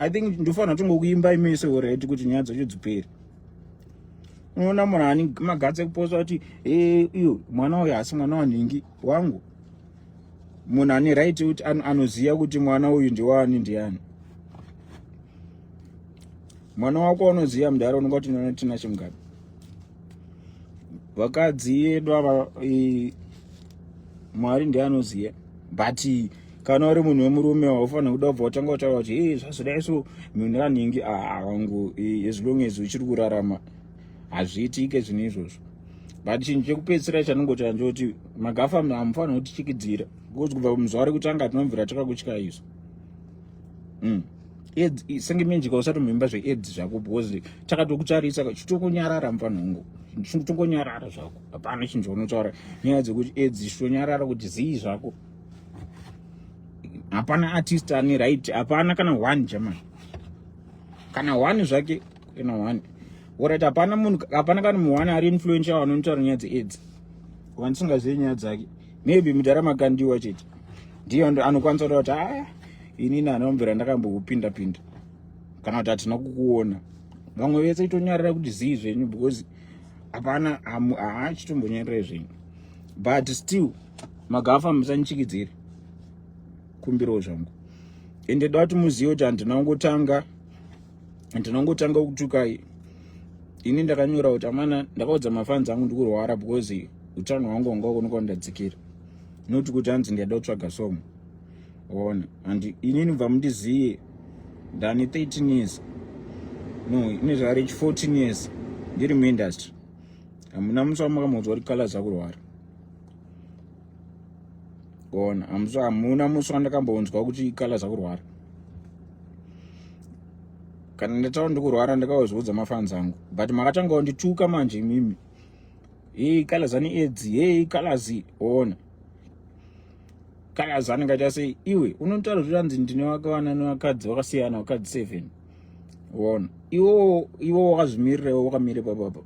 [SPEAKER 2] I think ndofanira tongokuimba imese already kuti nyaya dzacho dzipere. Unoona munhu ani maguts ekuposta kuti iyo mwana uyu haasi mwana wanhingi wangu? Munhu ane right kuti anoziva kuti mwana uyu ndiwani ndiani. Mwana wako unoziva mudhara unonga kuti tina Chimugabe. Vakadzi yedu ava, Mwari ndiye anoziva, but kana uri munhu wemurume haufanira kuda kubva watanga kutaura kuti e zvazodai so munhu anhingi wangu. As long as uchiri kurarama, hazviitike zvinhu izvozvo. But chinhu chekupedzisira chanongotaura ndechekuti magafa hamufanira kutichikidzira because kubva muzuva rekutanga tinomvira takakutyai izvo. Senge menjika usatomboimba zveAIDS zvako because takatokutarisa, chitokonyarara mufanhongo, chitongonyarara zvako. Hapana chinhu chaunotaura nyaya dzekuti AIDS, chitonyarara kuti zii zvako. Hapana artist ane right, hapana kana one german, kana one zvake, kana one. Alright, hapana munhu, hapana kana munhu one ari influential anotaura nyaya dzeAIDS wandisingazivi nyaya dzake. Maybe mudhara Makandiwa chete ndiyo anokwanisa kutaura kuti aya inini anombera ndakambokupinda pinda kana kuti hatina kukuona. Vamwe vese itonyarira kuti zii zvenyu because hapana, haachitombonyarirai zvenyu. But still magafa musandichikidzire, kumbirawo zvangu. Ende da kuti muzive kuti handina kungotanga kutukai. Ini ndakanyora kuti amana, ndakaudza mafans angu ndikurwara because utano hwangu hwanga kuonekwa ndadzikira, noti kuti hanzi ndiyada kutsvaga song, ona. And inini bva mundiziye, ndani 13 years, no, ine zvareach 14 years ndiri muindustry. Hamuna musi wamakambodzwa kuti Calaz akurwara, ona. Hamuna musi wandakambonzwa kuti Calaz akurwara. Kana ndataura ndikurwara, ndakauzviudza mafans angu, but makatanga kundituka manje imimi, hei Calaz ane AIDS, hei Calaz, ona, Calaz anenge aita sei. Iwe unotaura kuti anzi ndine vakawana nevakadzi vakasiyana, vakadzi seven, ona. Iwo iwo wakazvimirira, iwe wakamire papapa,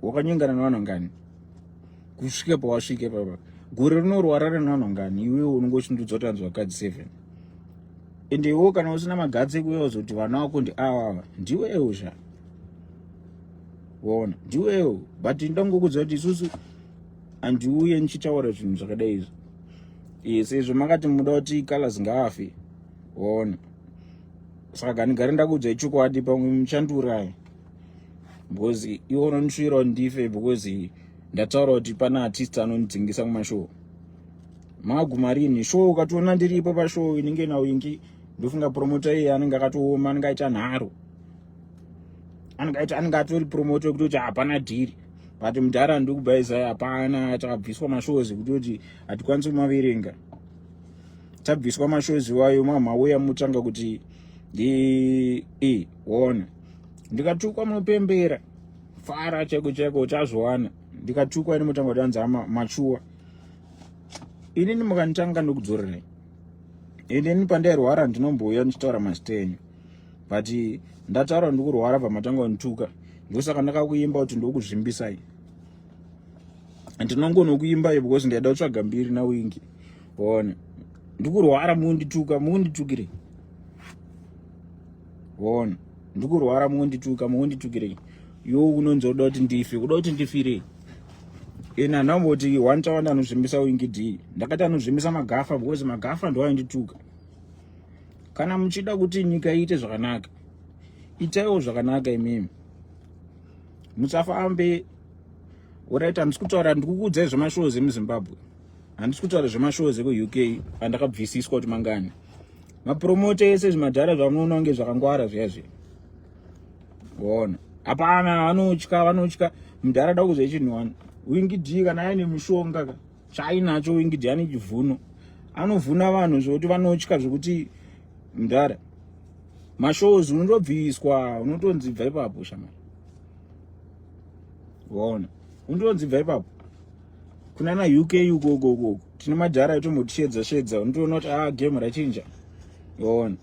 [SPEAKER 2] wakanyengana nevanhu ngani kusvika pawasvike papa? Gore rinorwara nevanhu ngani? Iwe unongochindudza kuti anzi vakadzi seven. Ende iwo kana usina maguts ekuuya kuzoti vana vako ndi ava, ndiwewo sha, waona, ndiwewo. But ndangokudza kuti isusu handiuye ndichitaura zvinhu zvakadai izvo. Sezvo makati muda kuti Calaz ngaafe, waona. Saka gandigare ndakuudzai chokwadi, pamwe muchandiuraya because iwe unondisvira kuti ndife because ndataura kuti pana artist anondidzingisa kumashow. Maguma rini show? Ukatoona ndiripo pashow inenge naWinky, ndofunga promoter iye anenge akatooma, anenge aita nharo, anenge aita, anenge atori promoter wekutoti hapana dhiri. But mudhara, ndikubhaizai, hapana. Takabviswa mashows ekutoti hatikwanisi kumaverenga. Tabviswa mashows iwayo, mamauya mutanga kuti ndi ona ndikatukwa, munopembera, fara chaiko chaiko, uchazviwana. Ndikatukwa ini, mutanga kuti anzi machuwa. Inini mukanditanga, ndokudzorerai. Ende ini pandairwara ndinombouya ndichitaura mazita enyu, but ndataura ndikurwara, bva matanga kundituka. Ndosaka ndakakuimba kuti ndokuzvimbisai. Ndinongonokuimbai because ndaida kutsvaga mbiri naWinky. Ona, ndikurwara, mundituka, munditukirei? Ona, ndikurwara, mundituka, munditukirei? Yo, unonzi uda kuti ndife, kuda kuti ndifirei? Ina ndamboti one tawanda anozvimbisa Winky D, ndakati anozvimbisa magafa because magafa ndo aindituka. Kana muchida kuti nyika iite zvakanaka, itaiwo zvakanaka imimi, musafambe. Alright, handisi kutaura, ndikukuudzai zvemashows emuZimbabwe, handisi kutaura zvemashows ekuUK andakabvisiswa kuti mangani. Mapromoter ese, zvimadhara zvamunoona kunge zvakangwara zviya zviya, ona hapana, vanotya, vanotya. Mudhara, da kuziva chinhu one, Winky D kana aine mushonga ka, chaainacho Winky D, ane chivhuno, anovhuna vanhu zvokuti vanotya, zvokuti mudhara, mashows unotobviswa, unotonzi bva ipapo shamari. Waona, unotonzi bva ipapo. Kunana UK uko uko uko tine madhara etombotishedza shedza, unotoona kuti ah, game rachinja. Waona,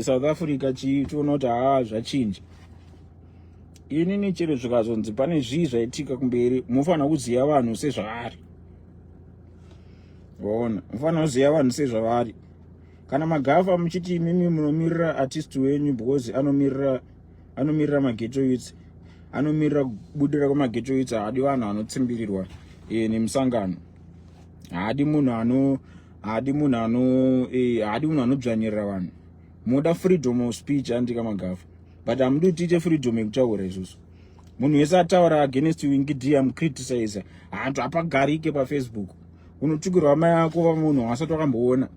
[SPEAKER 2] South Africa chii, toona kuti haa, zvachinja. Inini chero zvikazonzi pane zvii zvaitika kumberi, munofanira kuziva vanhu sezvavari. Waona, munofanira kuziva vanhu sezvavari. Kana magafa muchiti imimi munomirira artist wenyu because anomirira maghetto youths, anomirira kubudira kwemaghetto youths, haadi vanhu vanotsimbirirwa nemusangano, haadi munhu ano haadi munhu ano haadi munhu anodzvanyirira vanhu. Munoda freedom of speech, andika magafa, but hamudi kuti tiite freedom yekutaura isusu. Munhu wese ataura against Winky D, amucriticize, hantu hapagarike paFacebook. Unotukirwa amai ako vamunhu wasati wakamboona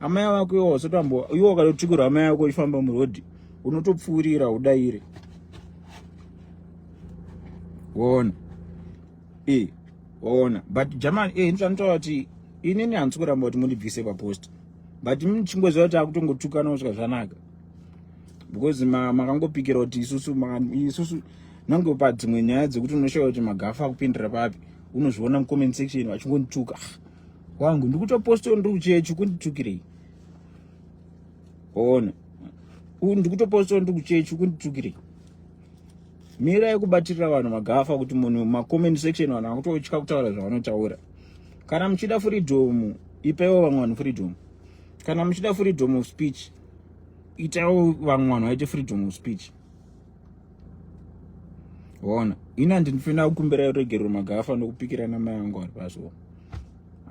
[SPEAKER 2] amai vako iwo wasati wambo iwo ukatotukirwa amai ako uchifamba murodhi, unotopfuurira udaire. Wona, ona, but german ndinotaura kuti inini handisi kuramba kuti mundibvise papost, but muchingoziva kuti akutongotukana kusvika zvanaka because makangopikira kuti isusu nange padzimwe nyaya dzekuti unoshaya kuti magafa akupindira papi. Unozviona mucomment section vachingondituka. Ah, wangu, ndikutopostawo ndiri kuchechi, kunditukirei? Ona, ndikutopostawo ndiri kuchechi, kunditukirei? Mirai kubatirira vanhu magafa, kuti munhu macomment section vanhu vakutotya kutaura zvavanotaura. Kana muchida freedom, ipaiwo vamwe vanhu freedom. Kana muchida freedom of speech, itaiwo vamwe vanhu vaite freedom of speech. Ona, ini handinofanira kukumbira ruregerero magafa nokupikira namai angu ari pasi.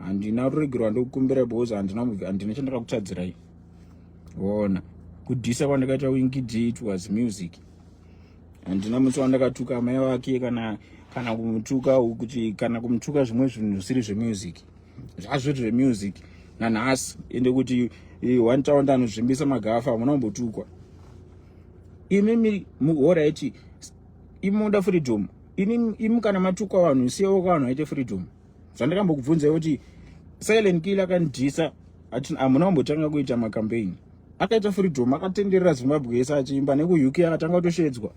[SPEAKER 2] Handina ruregerero handokukumbira because handina chandakakutadzirai. Ona, kudhisa kwandakaita Winky D, it was music. Handina musi wandakatuka amai vake kana kumutuka kuti kana kumutuka zvimwe zvinhu zvisiri zvemusic, zvazviri zvemusic nanhasi. Ende kuti one town anozvimbisa magafa, hamuna kumbotukwa imimi. Alright, imoda freedom, ini imi kana matukwa vanhu, siyawo vanhu vaite freedom. Zvandakambokubvunzai kuti Silent Killer akandidhisa, hamuna kumbotanga kuita macampaign. Akaita freedom, akatenderera Zimbabwe yese achiimba, nekuUK akatanga kutoshedzwa,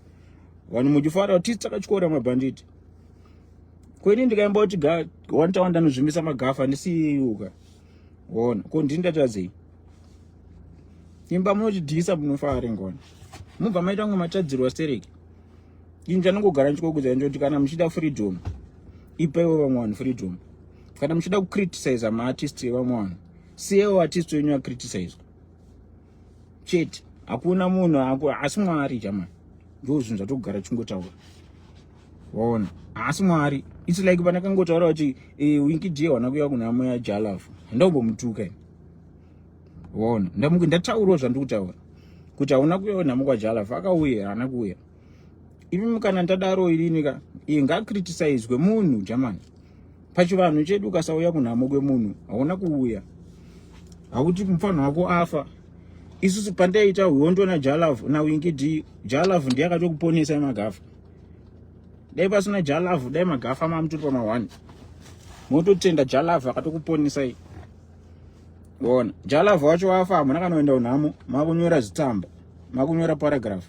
[SPEAKER 2] vanhu muchifara kuti tisi takatyora mabhanditi. Kweni ndikaimba kuti one town ndanozvimbisa magafa, ndisiyeuka. Ona, ko ndini ndatadzei? Imba munotidhisa, munofara ngona, mubva maita kunge matadzirwa stereki. Ini chanongogara ndichikokudzai ndoti kana muchida freedom, ipaiwo vamwe vanhu freedom. Kana muchida kucriticize maartist evamwe vanhu, siyewo artist wenyu acriticizwa chete. Hakuna munhu asi Mwari jamani. Ndo zvinhu zvatogara tichingotaura. Waona, haasi Mwari. It's like pandakangotaura kuti Winky D wana kuuya kunhamo yaJalafu, handambomutuka ini. Waona, ndataurawo zvandiri kutaura. Kuti hauna kuuya kunhamo kwaJalaf, akauya haana kuuya. Imi kana ndadaro irini ka, iye ngaakritisizwe munhu Germany. Pachivanhu chedu ukasauya kunhamo kwemunhu hauna kuuya. Hakuti mufana wako afa. Isusu pandaiita hondo naJalaf naWinky D, Jalaf ndiye akatokuponesa magafa. Dai pasina Jalav, dai magafa mamutori pama1. Mototenda Jalav akatokuponesai. Ona, Jalav wacho wafa hamuna kanoenda unhamo, makunyora zvitsamba, makunyora paragraph.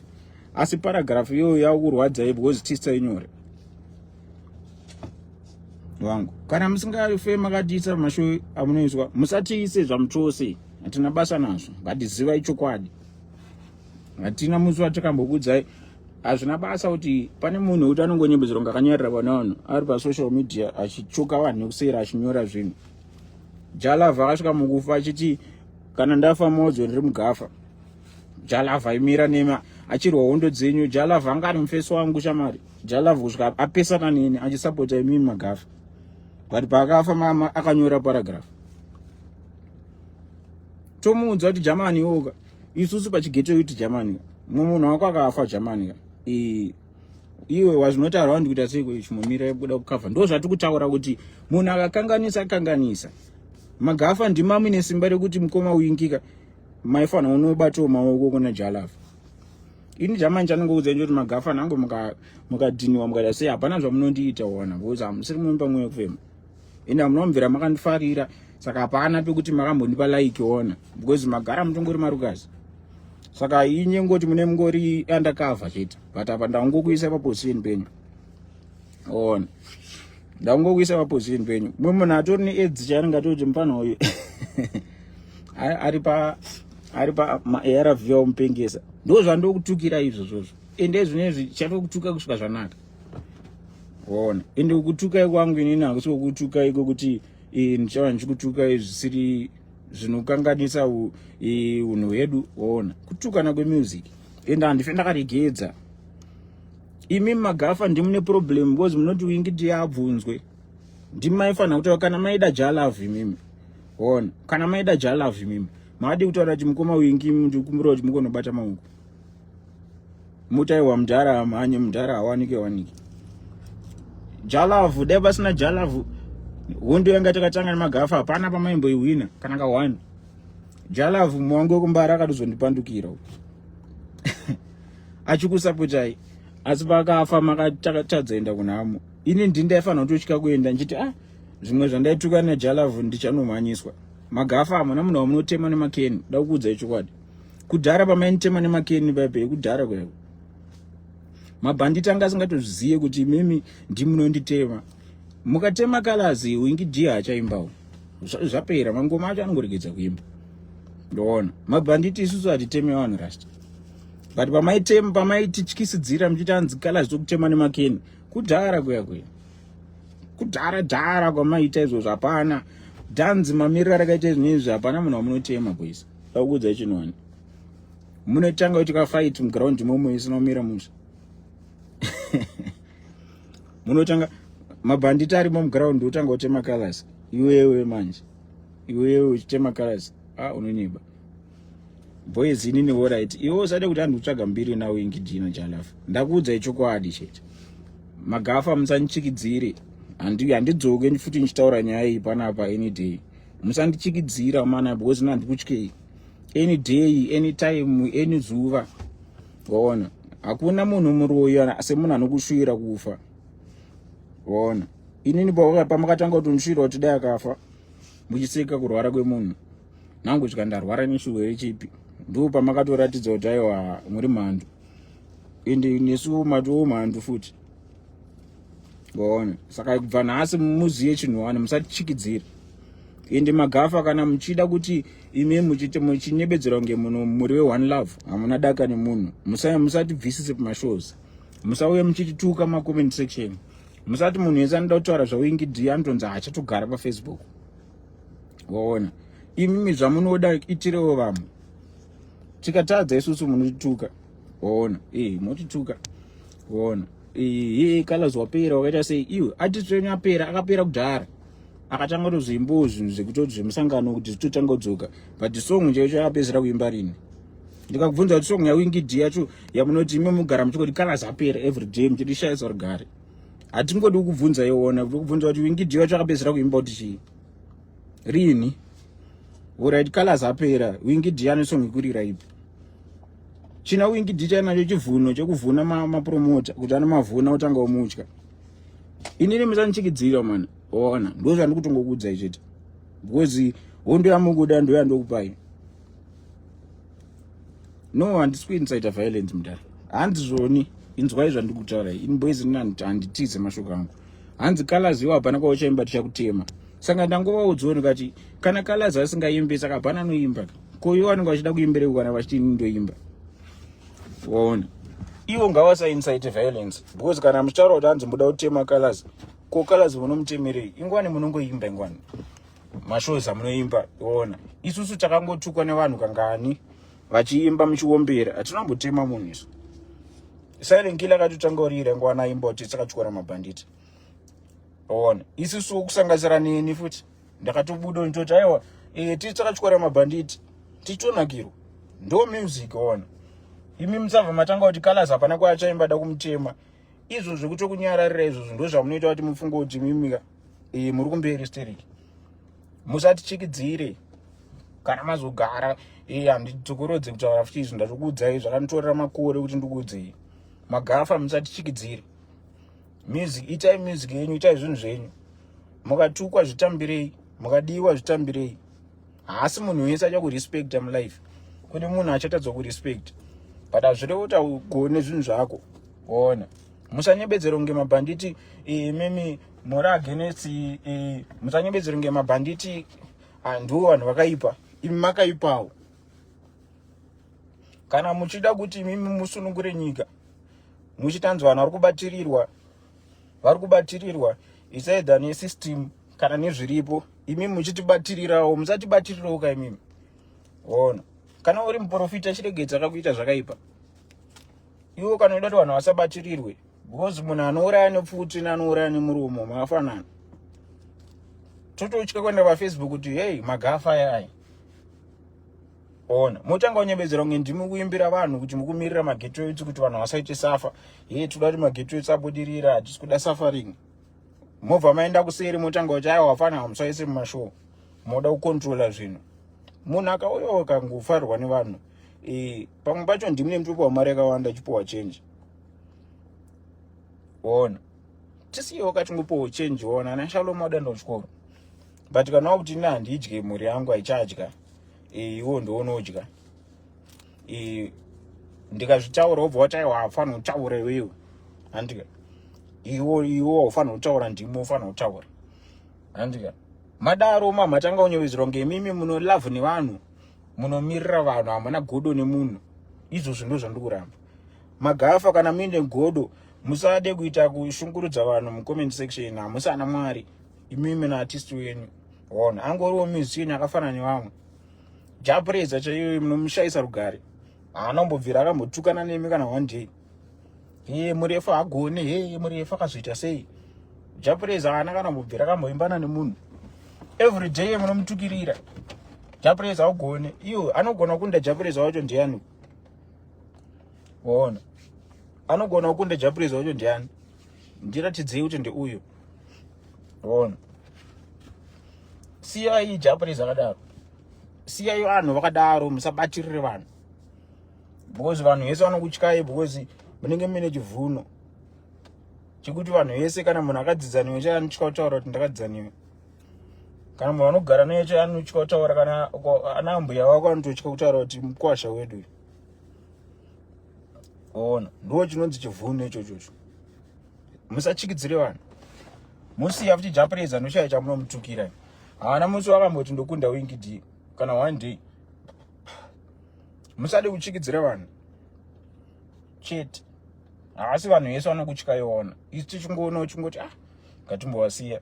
[SPEAKER 2] Asi paragraph iyoyo yakurwadzai because tista inyore. Wangu, kana musingafe makatiisa mashow amunoiswa, musatiise zvamuchose. Hatina basa nazvo, ngatizivai chokwadi. Hatina musi watakambokudzai. Hazvina basa kuti pane munhu wekuti anongonyembedzera kunge akanyarira vana vanhu ari pasocial media achichoka vanhu nekusera achinyora zvinhu. Jalava akasvika mukufa achiti kana ndafa modzo riri mugafa. Jalava aimira nema achirwa hondo dzenyu. Jalava anga ari mufesi wangu shamari. Jalava kusvika apesana neni achisapota imimi magafa. But paakafa mama akanyora paragraph. Tomuudza kuti Germany yoga isusu pachigeto yuti Germany mumwe munhu wako akafa Germany iwe wazvinotaura wandi kuita sei chimomira kuda kukavha. Ndo zvatiri kutaura kuti munhu akakanganisa akanganisa. Magafa ndimamwe nesimba rekuti mukoma uingika maifanira unobatawo maoko kuna Jalava. Ini Germany chanongoudza kuti magafa nangu mukadhiniwa mukaita sei hapana zvamunondiita ona because hamusiri munomupa mweya kufema. Ende hamunomvera makandifarira saka hapana pekuti makambondipa like ona because magara mutongori marukazi. Saka inyengoti mune mungori undercover chete but apa ndakungokuisa paposition penyu. Ona. Ndakungokuisa paposition penyu. Mumwe munhu atori neAIDS chaanenge atoti mufana uyu ari pa ari pa ARV omupengesa. Ndo zvandokutukira izvozvozvo. Ende zvinezvi chatokutuka kusvika zvanaka. Ona. Ende kutukai kwangu inini hakusi kutukai kwekuti ndichava ndichikutukai zvisiri zvinokanganisa unhu hwedu. Ona. Kutukana kwemusic. Ende handife ndakaregedza. Imi magafa ndimune problem because munoti Winky D abvunzwe. Ndimi maifanira kutaura kana maida Jalav imimi. Ona. Kana maida Jalav imimi. Makadi kutaura kuti mukoma Winky ndikumbira kuti mukonobata maoko. Mutaiwa mudhara amhanye mudhara awanike wanike. Jalavu dai pasina Jalavu hondo yanga takatanga nemagafa hapana pamaimboihwina kana ka 1. Jalavu mwangu wekumbara akatozondipandukira. Achikusapotai asi pakafa makatadza kunhamo. Ini ndini ndaifanira kutotya kuenda ndichiti ah zvimwe zvandaituka naJalavu ndichanomhanyiswa. Magafa hamuna munhu wamunotema nemakeni da kukuudzai chokwadi. Kudhara pamainitema nemakeni paipe kudhara kwaiko. Mabhanditi anga asingatozviziye kuti imimi ndimunonditema. Mukatema kalazi Winky D hachaimbawo. Zvapera mangoma acho anongoregedza kuimba. Ndoona. Mabhanditi isusu hatiteme vanhu rasta. But pamaitema pamaitityisidzira muchiti anzi kalazi tokutema nemakeni. Kudhara kuya kuya. Kudhara dhara kwamaita izvozvo hapana. Dhanzi mamiriro arakaita izvinezvi hapana munhu wamunotema boys. Ndakuudza chinwani. Munotanga kuti ka fight muground imomo isina kumira musha. Munotanga mabhanditi arimo muground otanga kutema colors. Iwewe manje. Iwewe uchitema colors. Ah unonyeba. Boys inini alright. Iwe usade kuti anhu kutsvaga mbiri na Winky D na Jalafa. Ndakuudza chokwadi chete. Magafa musandichikidzire. Handidzoke futi ndichitaura nyaya iyi panapa any day. Musandichikidzira mana because ini handikutyei. Any day, any time, any zuva. Waona. Hakuna munhu muroyi semunhu anokushuwira kufa. Waona. Inini pamakatanga kutondishuwira kuti dai akafa muchiseka kurwara kwemunhu. Nangu svika ndarwara nechirwere chipi. Ndipo pamakatoratidza kuti aiwa muri mhandu. Ende nesuwo matiwo mhandu futi. Waona. Saka kubva nhasi muziye chinhu wani musatichikidzira. Ende magafa kana muchida kuti imi muchinyebedzera kunge munhu muri we one love hamuna daka nemunhu. Musatibvisise pamashows. Musauye muchitituka ma comment section. Musati munhu wese anoda kutaura zvaWinky D anotonzi haachatogara paFacebook. Waona. Imimi zvamunoda itirewo vamwe. Tikatadza isusu munotituka. Waona. Motituka. Waona. Colors wapera wakaita sei iwe artist wenyu apera akapera kudhara. Akatanga kutozoimbawo zvinhu zvekutoti zvemusangano kuti zvitotanga kudzoka. But song chaicho akapedzisira kuimba rini. Ndikakubvunza kuti song yaWinky D yacho yamunoti imi mugara muchingoti Calaz apera every day muchitishayisa rugare, hatingodi kukubvunza iwona. Kukubvunza kuti Winky D wacho akapedzisira kuimba kuti chii, rini? Alright, Calaz apera, Winky D ane song ikurira ipi? China Winky D chainacho chivhuno chekuvhuna mapromota kuti ane mavhuna otanga omutya. Inini musandichikidzira mana, ona, ndo zvandikutongokuudzai chete, because hondo yamukuda ndo yandokupai. No, handisi kuincita violence, mudara. Hanzi zvoni, inzwai zvandikutaura ini, boys. Ini handitize mashoko angu. Hanzi Calaz iwo hapana kwauchaimba, tichakutema. Saka ndangovaudzawo ndikati kana Calaz asingaimbi, saka hapana anoimba. Ko iwo vanenge vachida kuimbirei kana vachiti ini ndoimba? Waona, ivo ngavasaincite violence, because kana muchitaura kuti hanzi muda kutema Calaz, ko Calaz munomutemerei? Ingwani munongoimba, ingwani mashows amunoimba. Ona, isusu takangotukwa nevanhu kangani vachiimba muchiombera, hatinambotema munhu isu. Silent Killer akatotanga urira ngwana aimba kuti takatyora mabhanditi. Ona, isusu kusanganisira neni futi ndakatobuda nditoti aiwa, tisi takatyora mabhanditi, tichitonakirwa, ndo music. Ona, imi musabva matanga kuti Calaz hapana kwaachaimba, da kumutema. Izvo zvekutokunyararira izvozvo ndo zvamunoita kuti mufunge kuti mimika muri kumberi stereki. Musatichikidzire kana mazogara. Handidzokorodze kutaura futi izvi, ndatokuudzai, zvakanditorera makore kuti ndikuudzei. Magafa, musatichikidzire music. Itai music yenyu, itai zvinhu zvenyu. Mukatukwa zvitambirei, mukadiwa zvitambirei. Haasi munhu wese achakurespecta mulife. Kune munhu achatadzwa kurespecta, but hazvirevi kuti augone zvinhu zvako. Ona, musanyebedzero kunge mabhanditi. Mimi muri against, musanyebedzero kunge mabhanditi ndiwo vanhu vakaipa. Imi makaipawo. Kana muchida kuti imimi musunungure nyika, muchitanzi vanhu vari kubatirirwa, vari kubatirirwa, it's either nesystem kana nezviripo. Imi muchitibatirirawo, musatibatirirawo ka imimi. Ona, kana uri muprofita, chiregedza kakuita zvakaipa iwo. Kana uida kuti vanhu vasabatirirwe, because munhu anouraya nepfuti neanouraya nemuromo makafanana. Tototya kuenda paFacebook kuti hei, magafa ayai. Ona, motanga kunyembedzera kunge ndimi kuimbira vanhu kuti mukumirira maghetto youths kuti vanhu vasaite suffer. Ye, toda kuti maghetto youths abudirira, hatisi kuda suffering. Mobva maenda kuseri, motanga kuti aiwa, wafana hamusaise mumashow, moda kucontrola zvinhu. Munhu akauyawo akangofarirwa nevanhu, pamwe pacho ndimune mutopiwa mari yakawanda, achipiwa change. Ona, tisiyewo katingopiwawo change. Ona, ana Shalom wadaenda kuchikoro, but kana wakuti ini handidye, mhuri yangu haichadya, iwo ndounodya, ndikazvitaura wobva wati aiwa, haufanira kutaura iwewe. Handika iwo iwo haufanira kutaura, ndimo ufanira kutaura. Handika madaro mamatanga kunyowedzerwa ngemimi muno love nevanhu, munomirira vanhu, hamuna godo nemunhu. Izvozvo ndo zvandikuramba. Magafa, kana muine godo, musade kuita kushungurudza vanhu mucomment section. Hamusana Mwari imimi naartist wenyu. Ona, angoriwo musician akafanana nevamwe. Jah Prayzah chaiyo munomushayisa rugare, haana kumbobvira akambotukana nemi kana one day. He, murefu hagone, he, murefu akazoita sei? Jah Prayzah haana kana kumbobvira akamboimbana nemunhu. Every day munomutukirira, Jah Prayzah haugone. Iyo anogona kunda Jah Prayzah wacho ndiani? Waona, anogona kukunda Jah Prayzah wacho ndiani? Ndiratidzei kuti ndeuyo. Waona, siyai Jah Prayzah akadaro, siyai vanhu vakadaro, musabatirire vanhu, because vanhu vese vanokutyai, because munenge muine chivhuno chekuti vanhu vese, kana munhu akadzidza newe chai anotya kutaura kuti ndakadzidza newe, kana munhu anogara newe chai anotya kutaura, kana ana mbuya vako anototya kutaura kuti mukwasha wedu. Ona, ndo chinonzi chivhuno ichochocho. Musachikidzire vanhu, musiya futi Jah Prayzah noshaya chamunomutukira. Haana musi wakamboti ndokunda Winky D kana one day. Musade kuchikidzira vanhu chete. Haasi vanhu vese vanokutyaiona. Isi tichingoona uchingoti, ah, ngatimbovasiya,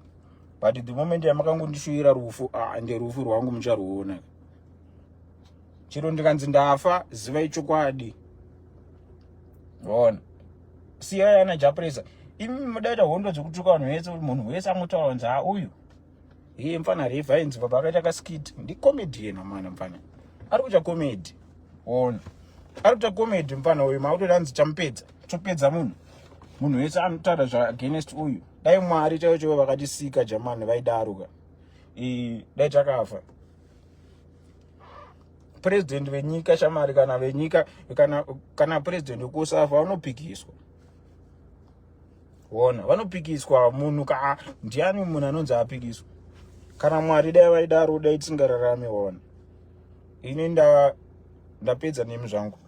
[SPEAKER 2] but the moment yamakangondishuvira rufu, ah, ende rufu rwangu mucharuona. Chero ndikanzi ndafa, zivai chokwadi. Ona, siyai ana Jah Prayzah. Imi mudaita hondo dzekutuka vanhu vese, munhu wese angotaura kunzi ha, uyu iye mfana Revainzi baba akaita kaskit, ndicomedian amana, mfana ari kuita comedy. Ona. Ari kuita comedy mfana uyu, makutoda hanzi chamupedza. Chopedza munhu. Munhu wese anotaura zva against uyu. Dai Mwari chaivo chaivo vakatisika jamani vaidaro ka. Dai takafa. President venyika shamari kana venyika kana president wekusafa vanopikiswa. Wona vanopikiswa munhu ka ndiani munhu anonzi apikiswa. Kana Mwari dai vaidaro dai tisingararami wona. Ini ndapedza nemi zvangu.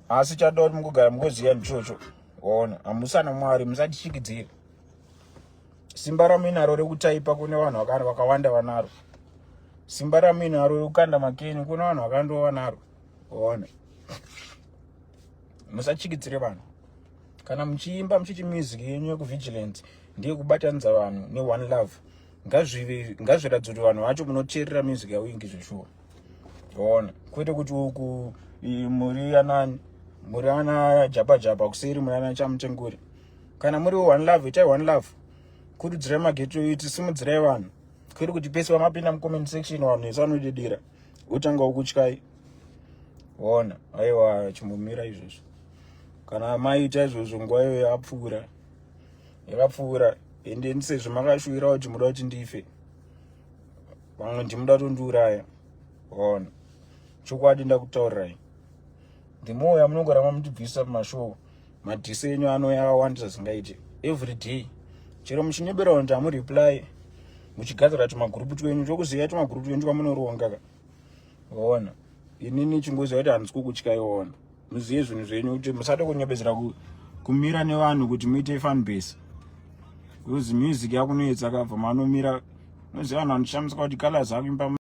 [SPEAKER 2] Asi chada kuti mukugara mugoziva ndichocho. Wona hamusana Mwari musatichikidzira. Simba ramuinaro rekutaipa kune vanhu vakawanda vanaro. Simba ramuinaro rekukanda makeni kune vanhu vakandova vanaro. Wona. Musachikidzire vanhu. Kana muchiimba muchiti music yenyu yekuvigilance ndeyekubatanidza vanhu ne-one love, ngazviratidze kuti vanhu vacho munoteerera music yaWinky zveshuwa. Ona, kwete kuti uku muri anani, muri ana japa japa, kuseri muri ana chamutenguri. Kana muri one love, itai one love, kurudzirai maghetto youth, simudzirai vanhu, kwete kuti pese vamapinda mucomment section vanhu vese vanodedera wotanga ukutyai. Ona, aiwa, chimbomira izvozvo. Kana maita izvozvo nguva iyoyo yapfuura, yakapfuura. Ende sezvo makashuwira kuti muda kuti ndife, vamwe ndimuda tondiuraya. Ona, chokwadi ndakutaurirai, ndimouya munongoramba muchibvisa mumashow. Madiss enyu anouya akawandisa zingaite every day, chero muchinyebera kuti hamureply, muchigadzira tumagurupu twenyu tokuziva, tumagurupu twenyu twamunoronga ka. Ona, inini chingoziva kuti handisi kukutyai. Ona, muzive zvinhu zvenyu kuti musade kunyebedzera kumira nevanhu kuti muite fan base, because music yakunoetsa kabva manomira. Unoziva vanhu vanoshamiswa kuti Calaz akuimba.